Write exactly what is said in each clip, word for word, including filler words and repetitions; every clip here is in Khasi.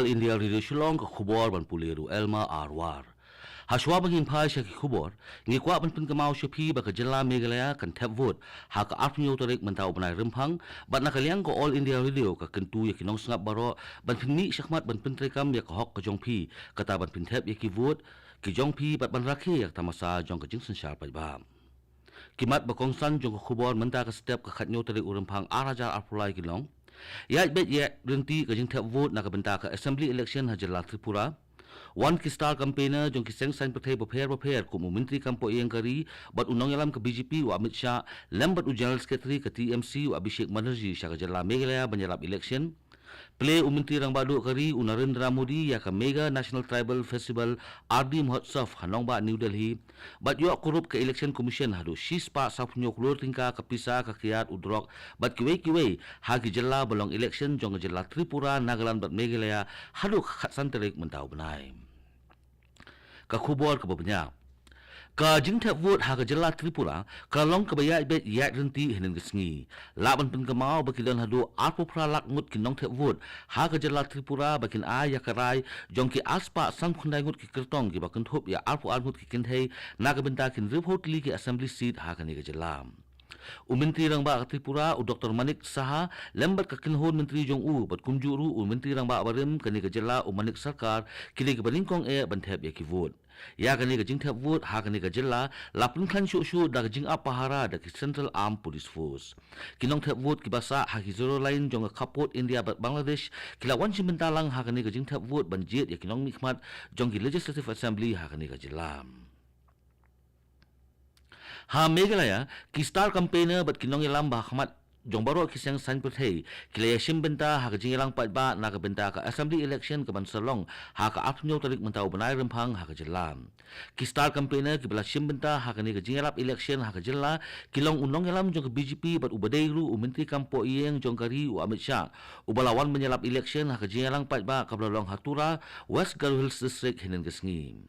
India Radio Shillong, ka khubor ban pule da u Elma Arwar. Hashwa ba ngin phai sha ki khubor, ngi kwah ban pynkynmaw sha phi ba ka jylla Meghalaya kan thep vote ha ka arphew tarik mynta u bnai Rymphang, bad na ka liang ka All India Radio ka kyntu ïa ki nongsngap baroh ban pynmih shakhmat ban pyntreikam ïa ka hok ka jong phi, kata ban pynthep ïa ki vote ki jong phi bad ban rakhe ïa ka tamasa jong ka jingsynshar paidbah. Ki mat ba kongsan jong ka khubor mynta ka step ka khathynñiew tarik u Rymphang ar hajar arphew lai ki long: ïaid beit ïaid ryntih ka jingthep vote na ka bynta ka Assembly Election ha jylla Tripura. Wan ki star campaigner jong ki seng saiñ pyrthei bapher bapher kum u Myntri Kam Pohïing ka ri bad u nongïalam ka B J P u Amit Shah, lem bad u General Secretary ka T M C u Abhishek Banerjee sha ka jylla Meghalaya ban ïalap election. Plie u Myntri Rangbah Duh ka ri u Narendra Modi ïa ka Mega National Tribal Festival Ardi Mahotsav ha nongbah New Delhi. Bad ïoh kurup ka Election Commission haduh shispah sawphew hynñiew klur tyngka ka pisa ka kiad u drok bad kiwei kiwei ha ki jylla ba long election jong ka jylla Tripura, Nagaland bad Meghalaya haduh ka khatsan tarik mynta u bnai. Ka khubor kaba bniah. Ka jingthep vote ha ka jylla Tripura ka long kaba ïaid beit ïaid ryntih hynnin ka sngi. Lah ban pynkynmaw ba ki don haduh arphew phra lak ngut ki nongthep vote ha ka jylla Tripura ba kin ai ïa ka rai jong ki arspah sanphew khyndai ngut ki kyrtong kiba kynthup ïa arphew ar ngut ki kynthei na ka bynta ki hynriewphew tylli ki assembly seat ha kane ka jylla. U Myntri Rangbah ka Tripura u Doctor Manik Saha lem bad ka kynhun myntri jong u bad kumjuh ruh u Myntri Rangbah barim kane ka jylla u Manik Sarkar ki dei kiba nyngkong eh ban thep ïa ki vote. Ïa kane ka jingthep vote ha kane ka jylla la pynkhlaiñ shuh shuh da ka jingap pahara da ki Central Armed Police Force. Ki nongthep vote kiba sah ha ki zero line jong ka khappud India bad Bangladesh ki la wan shim bynta lang ha kane ka jingthep vote ban jied ïa ki nongmihkhmat jong ki Legislative Assembly ha kane ka jylla. Ha Meghalaya, ki star campaigner bad ki nongïalam ba ha khmat jong baroh ki seng saiñ pyrthei ki la ïashim bynta ha ka jingïalang paidbah na ka bynta ka Assembly Election kaban sa long ha ka arphew hynñiew tarik mynta u bnai Rymphang ha ka jylla. Ki star campaigner kiba la shim bynta ha kane ka jingïalap election ha ka jylla ki long u nongïalam jong ka B J P bad uba dei ruh u Myntri Kam Pohïing jong ka ri u Amit Shah, uba la wan ban ïalap election ha ka jingïalang paidbah kaba la long ha Tura, West Garo Hills District hynnin ka sngi.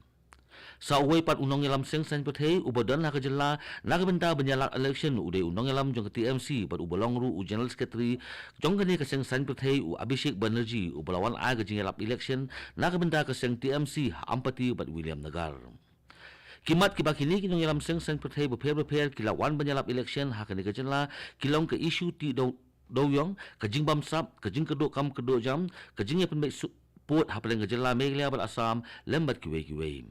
Sa uwei pat u nongïalam seng saiñ pyrthei uba don ha ka jylla na ka bynta ban ïalap election u dei u nongïalam jong ka T M C bad uba long ruh u General Secretary jong kane ka seng saiñ pyrthei u Abhishek Banerjee uba la wan ai ka jingïalap election na ka bynta ka seng T M C ha Ampati bad Williamnagar. Ki mat kiba kine ki nongïalam seng saiñ pyrthei bapher bapher ki la wan ban ïalap election ha kane ka jylla ki long ka issue tih dew dewiong, ka jingbamsap, ka jingkyrduh kam kyrduh jam, ka jingïapynbeit pud hapdeng ka jylla Meghalaya bad Assam lem bad kiwei kiwei.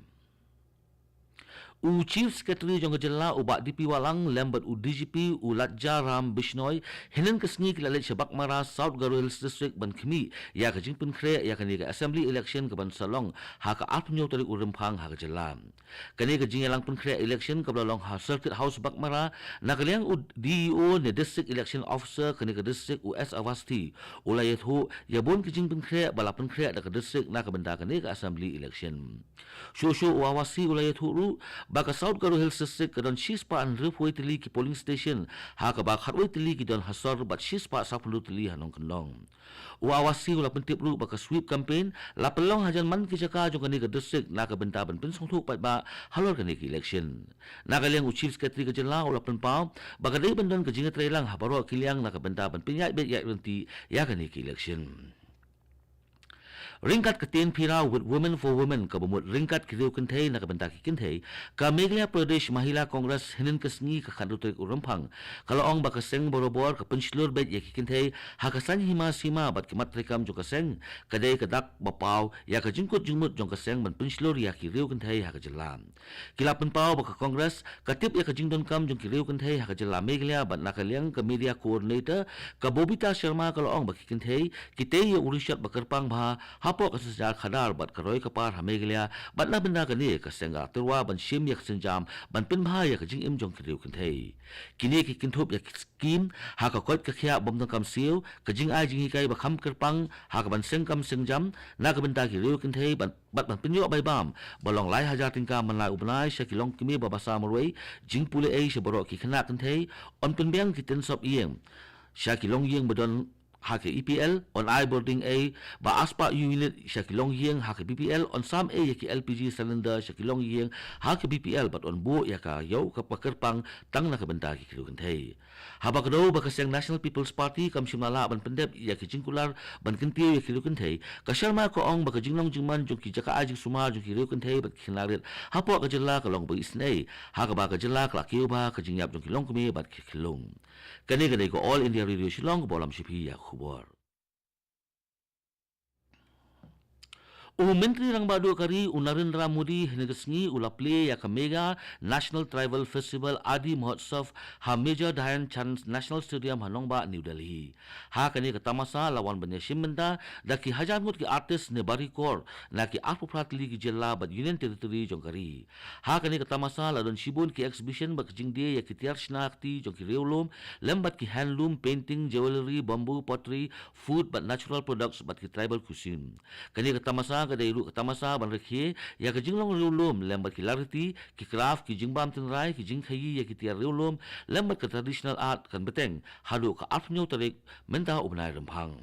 U Chief Secretary jong ka jylla u Bah D P Wahlang lem bad u D G P u Latjaram Bishnoi hynnin ka sngi ki la leit sha Baghmara, South Garo Hills District ban khmih ïa ka jingpynkhreh ïa kane ka Assembly Election kaban sa long ha ka arphew hynñiew tarik u Rymphang ha ka jylla. Kane ka jingïalang pynkhreh election kaba la long ha Circuit House Baghmara, na ka liang u D E O ne District Election Officer kane ka district u S Awasthi u la ïathuh ïa bun ki jingpynkhreh ba la pynkhreh da ka district na ka bynta kane ka Assembly Election. Shuh shuh u Awasthi u la ïathuh ruh ba ka South Garo Hills District ka don shispah hynriewphew tylli ki polling station, ha kaba khatwei tylli ki don ha sor bad shispah sawphew tylli ha nongkyndong. U Awasthi u la pyntip ruh ba ka sweep campaign la pynlong hajan man ki jaka jong kane ka district na ka bynta ban pynsngewthuh paidbah halor kane ka election. Na ka liang u Chief Secretary ka jylla u la pynpaw ba ka dei ban don ka jingïatreilang ha baroh ki liang na ka bynta ban pynïaid beit ïaid ryntih ïa kane ka election. Ryngkat ka ktien phi raw with Women for Women kaba mut ryngkat ki riew kynthei na ka bynta ki kynthei, ka Meghalaya Pradesh Mahila Congress hynnin ka sngi ka khathynriew tarik u Rymphang ka la ong ba ka seng barabor ka pynshlur beit ïa ki kynthei ha ka saiñ hima sima bad ki mat treikam jong ka seng ka dei ka dak ba paw ïa ka jingkut jingmut jong ka seng ban pynshlur ïa ki riew kynthei ha ka jylla. Ki la pynpaw ba ka Congress ka tip ïa ka jingdonkam jong ki riew kynthei ha ka jylla Meghalaya bad na ka liang ka Media Coordinator ka Bobita Sharma ka la ong ba ki kynthei ki tei ïa u rishot ba kyrpang bha hapoh ka synshar khadar bad ka roi ka par ha Meghalaya bad na bynta kane ka seng ka la tyrwa ban shim ïa ka sienjam ban pynbha ïa ka jingim jong ki riew kynthei. Kine ki kynthup ïa ki skim ha ka koit ka khiah bym donkam siew, ka jingai jinghikai ba kham kyrpang ha ka ban seng kam seng jam na ka bynta ki riew kynthei bad bad ban pynïoh bai bam ba long lai hajar tyngka man la u bnai sha ki longkmie ba basa marwei, jingpule ei sha baroh ki khynnah kynthei, yn pynbiang ki tynsop ïing sha ki longïing ba don ha ka E P L, yn ai bording ei ba ar spah unit sha ki longïing ha ka B P L, yn sam ei ïa ki L P G cylinder sha ki longïing ha ka B P L bad yn buh ïa ka ïew kaba kyrpang tang na ka bynta ki riew kynthei. Haba kdew ba ka seng National People's Party kam shym la lah ban pyndep ïa ki jingkular ban kyntiew ïa ki riew kynthei, ka Sharma ka ong ba ka jinglong jingman jong ki jaka ai jingsumar jong ki riew kynthei bad ki khynnah rit hapoh ka jylla ka long ba isynei, ha kaba ka jylla ka la kiew bha ka jingïap jong ki longkmie bad ki khyllung. Kane ka dei ka All India Radio Shillong kaba lam sha phi ïa ka khubor. U Myntri Rangbah Duh ka ri u Narendra Modi hynne ka sngi u la plie ïa ka Mega National Tribal Festival Adi Mahotsav ha Major Dhyan Chand National Stadium ha nongbah New Delhi. Ha kane ka tamasa la wan ban ïashim bynta da ki hajar ngut ki artist ne barikor na ki arphew phra tylli ki jylla bad Union Territory jong ka ri. Ha kane ka tamasa la don shibun ki exhibition bad ka jingdie ïa ki tiar shna kti jong ki riewlum, lem bad ki handloom, painting, jewellery, bamboo, pottery, food bad natural products bad ki tribal cuisine. Kane ka tamasa ka dei ruh ka tamasa ban rakhe ïa ka jinglong riewlum lem bad ki lariti, ki craft, ki jingbam tynrai, ki jingkhaïi ïa ki tiar riewlum lem bad ka traditional art kan bteng haduh ka arphew tarik mynta u bnai Rymphang.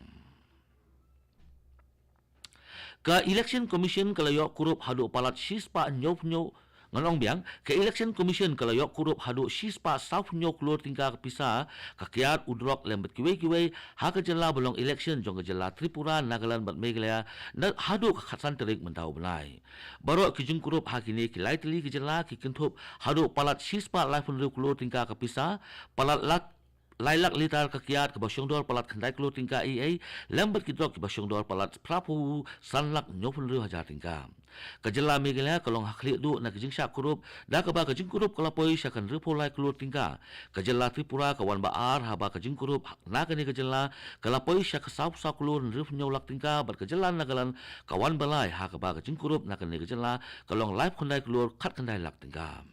Ka Election Commission ka la ïoh kurup haduh palat shispah hynñiewphew, ngan ong biang, ka Election Commission ka la ïoh kurup haduh shispah sawphew klur tyngka ka pisa ka kiad, u drok lem bad kiwei kiwei ha ka jylla ba long election jong ka jylla Tripura, Nagaland bad Meghalaya na haduh ka khatsan tarik mynta u bnai. Baroh ki jingkurup ha kine ki lai tylli ki jylla ki kynthup haduh palat shispah laiphew klur tyngka ka pisa, palat lak lai lak litar ka kiad kaba shongdor palat khyndai klur tyngka ei ei, lem bad ki drok kiba shongdor palat phraphew san lak hynñiewphew hajar tyngka. Ka jylla Meghalaya ka long ha khlieh duh na ka jingshah kurup, da kaba ka jingkurup ka la poi sha ka hynriewphew lai klur tyngka. Ka jylla Tripura ka wan ba ar haba ka jingkurup na kane ka jylla ka la poi sha ka sawphew saw klur hynriewphew lak tyngka, bad ka jylla Nagaland ka wan ba lai ha kaba ka jingkurup na kane ka jylla ka long laiphew khyndai klur khatkhyndai lak tyngka.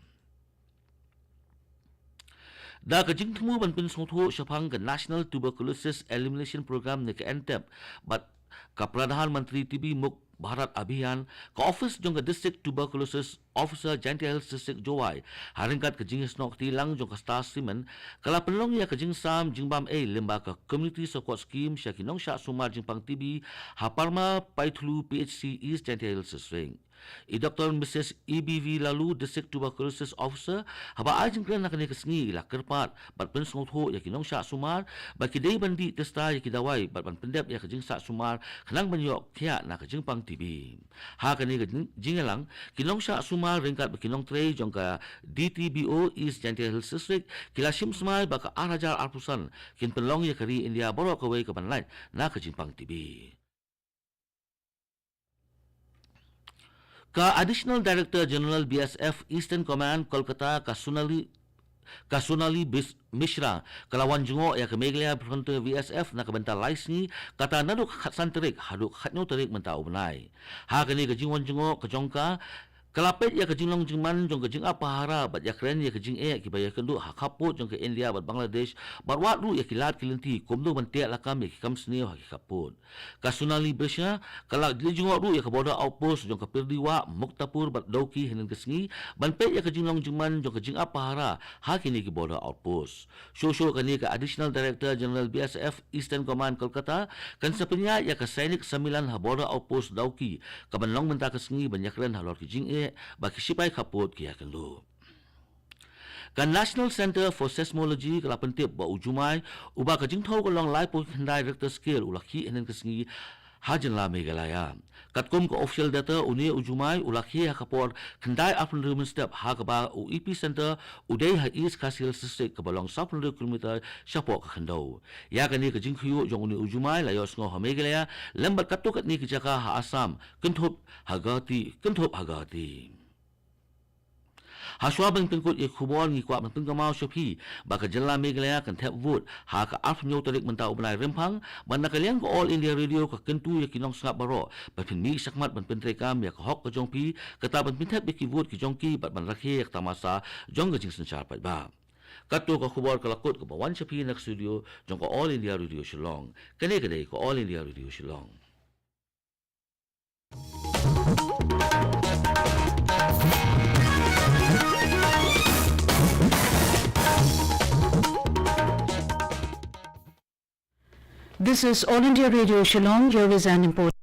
Da ka jingthmu ban pynsngewthuh shaphang ka National Tuberculosis Elimination Program ne ka N T E P bad ka Pradhan Mantri T B Mukt Bharat Abhiyan, ka office jong ka District Tuberculosis Officer, Jaintia Hills District, Jowai, ha ryngkat ka jingïasnoh kti lang jong ka Star Cement, ka la pynlong ïa ka jingsam jingbam ei lyngba ka Community Support Scheme sha ki nongshah sumar jingpang T B ha Parma Paithlu P H C, East Jaintia Hills District. I Doktor Misis E B V Laloo, District Tuberculosis Officer, haba ai jingkren ha kane ka sngi, i la kyrpad bad pynsngewthuh ïa ki nongshah sumar ba ki dei ban dih testa ïa ki dawai bad ban pyndep ïa ka jingshah sumar khnang ban ïoh khiah na ka jingpang T B. Ha kane ka jing-, jingïalang, ki nongshah sumar ryngkat bad ki nongtrei jong ka D T B O East Jaintia Hills District ki la shim smai ba ka ar hajar arphew san kin pynlong ïa ka ri India baroh kawei kaban lait na ka jingpang T B. Ka Additional Director General B S F Eastern Command, Kolkata, ka Sonali, ka Sonali Bis-, Mishra, ka la wan jngoh ïa ka Meghalaya Frontier B S F na ka bynta lai sngi, kata naduh ka khatsan tarik haduh ka khathynñiew tarik mynta u bnai. Ha kane ka jingwan jngoh ka jong ka, ka la peit ïa ka jinglong jingman jong ka jingap pahara bad ïakren ïa ka jingeh kiba ïakynduh ha khappud jong ka India bad Bangladesh, bad wad ruh ïa ki lad ki lynti kumno ban teh lakam ïa ki kam sniew ha ki khappud. Ka Sonali Mishra ka la leit jngoh ruh ïa ka border outpost jong ka Pirdiwah, Muktapur bad Dawki hynnin ka sngi, ban peit ïa ka jinglong jingman jong ka jingap pahara ha kine ki border outpost. Shuh shuh kane, ka Additional Director General B S F Eastern Command, Kolkata, kan sa pynïaid ïa ka Sainik Sammelan ha border outpost Dawki, kaban long mynta ka sngi, ban ïakren halor ki jingeh ba ki shipai khappud ki ïakynduh. Ka National Centre for Seismology ka la pyntip ba u jumai, uba ka jingthew ka long laiphew khyndai Richter scale, u la khih hynnin ka sngi ha jylla Meghalaya. Katkum ka official data, une u jumai u la khie ha ka por khyndai arphew hynriew mynstep, ha kaba u epicenter u dei ha East Khasi Hills District, kaba long sawphew hynriew kilometer shapoh ka khyndew. Ïa kane ka jingkhynñiuh jong une u jumai la ïohsngew ha Meghalaya lem bad katto katne ki jaka ha Assam, kynthup ha Guwahati, kynthup ha Guwahati. Hashwa ban pynkut ïa ki khubor, ngi kwah ban pynkynmaw sha phi ba ka jylla Meghalaya kan thep vote ha ka arphew hynñiew tarik mynta u bnai Rymphang, bad na ka liang ka All India Radio ka kyntu ïa ki nongsngap baroh ban pynmih shakhmat ban pyntreikam ïa ka hok ka jong phi, kata ban pynthep ïa ki vote ki jong ki bad ban rakhe ïa ka tamasa jong ka jingsynshar paidbah. Katto ka khubor ka la kut kaba wan sha phi na ka studio jong ka All India Radio Shillong. Kane ka dei ka All India Radio Shillong. This is All India Radio Shillong. Here is an important